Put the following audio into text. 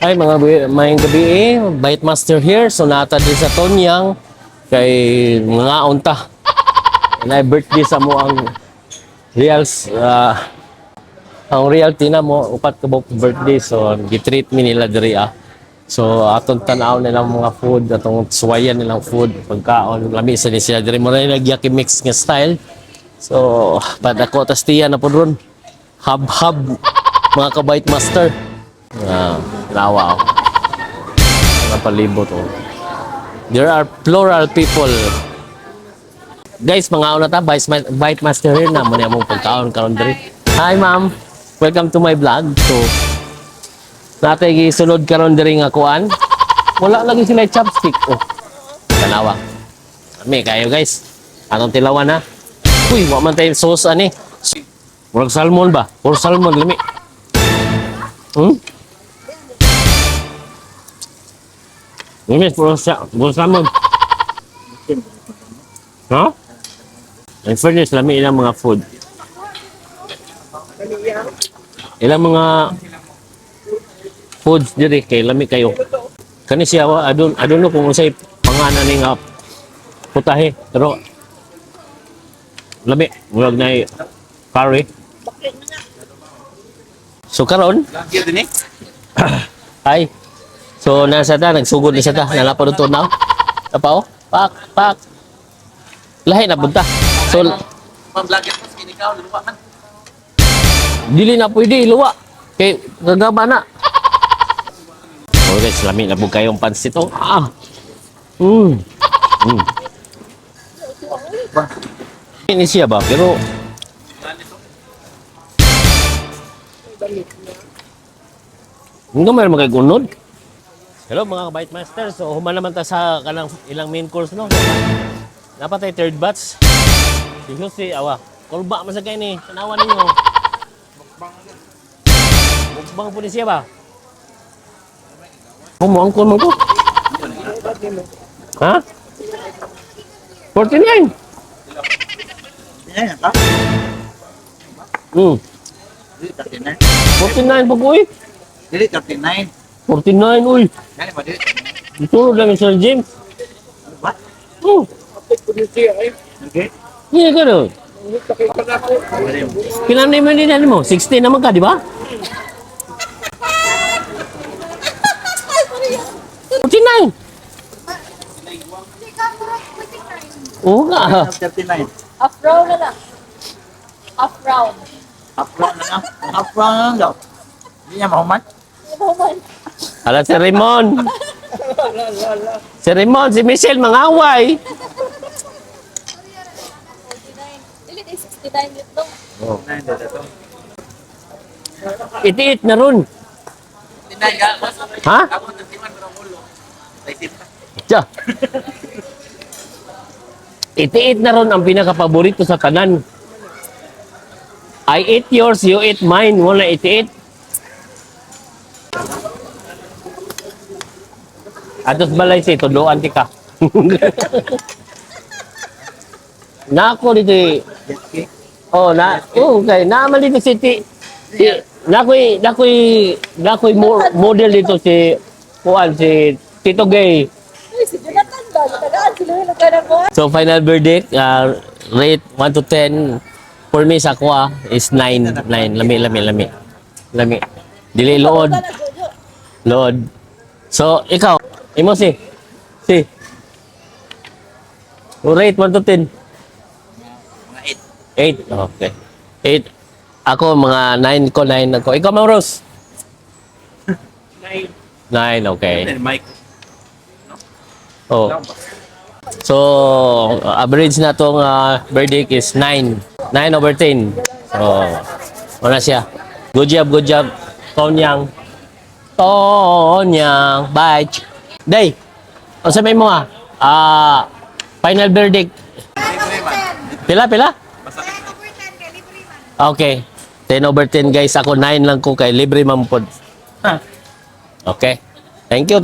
Ay, may gabi Bite Master here. So, nata din sa Tonyang kay mga unta. Na birthday sa mo ang ang real tina mo upat ka birthday. So, gitreat mi nila diri So, atong tanaw nilang mga food, atong suwayan nilang food, pagkaon, lami sa sila diri mo na nagyaki mix nga style. So, padako tas tiya na po ron. Hub mga ka-Bite Master. Lawa ako. Napalibot oh. There are plural people. Guys, mga una ta, Bite Master here na. Muna mong pagkaon karon diri. Hi ma'am. Welcome to my vlog. So, natay gisunod karon diri nga kuan. Wala lagi sila chopstick. Oh. Tanawa. Kami kayo guys. Anong tilawan ha? Uy, wa man tayo sauce ani. Murag salmon ba? Or salmon lami. Miss, puro salmon. Ha? In fairness, lami ilang mga food. Ilang mga foods diri kay lami kayo. Kani siya adun no kung unsay panganan ni nga putahe, pero lami murag na curry. So karon, hi. So nasa ta nagsugod ni sa ta nalapod to now. Tapaw, pak. Lahi na punta. So pang-vlogger mo skin ikaw luwa man. Dili na pwede luwa. Kay gagaba na. Okay, lami na bug kayong pansit oh. Ini siya ba pero hindi mo magkagunod. Hello mga ka-Bite Master. So human naman ta sa kanang ilang main course no. Napatay third batch. Siguro si awa. Kulba man sa kay ni. Tanawan ninyo. Mukbang po ni siya ba? Ang ko mo ko. Ha? 49. Yan ka? 49 po ko eh. Dili 39. 49 uy. Yan ba dili? Itulog lang yung Sir James. What? Okay. Hindi ka doon. Pinanay mo din mo. 16 naman ka, di ba? 49. Oo nga. 39. Half round na lang. Half round. Upload na lang. Upload na lang daw. Hindi niya mahuman. Ala si Raymond. Si Raymond, si Michelle, mangaway. 49. Dili, 69 dito. Oh. Itiit na ron. Tinay ka. Ha? Ako nagtiman pero ulo. Taitim ka. Tiya. Itiit na ron ang pinaka-paborito sa tanan. I eat yours, you eat mine. Wala itiit. Atos balay si tuduan ti ka. Na ako dito. Oh, okay. Naaman dito si nakoy model dito si si Tito Gay. Ay, si Jonathan ba? Tagaan sila yung nagkanang mo. So final verdict, rate 1 to 10 for me sa kuha is 9. Lami. Dili load. So ikaw, imo si rate 1 to 10. Mga 8. Okay. 8. Ako mga 9 ko. Ikaw Ma'am Rose? 9, okay. 8. Mike. Oh. So, average na tong verdict is 9. 9 over 10. So, wala siya. Good job. Tonyang. Bye. Day. O sabihin mo final verdict. Pila? 10 over 10 kay libre man. Okay. 10 over 10 guys. Ako 9 lang ko kay libre man pod. Okay. Thank you.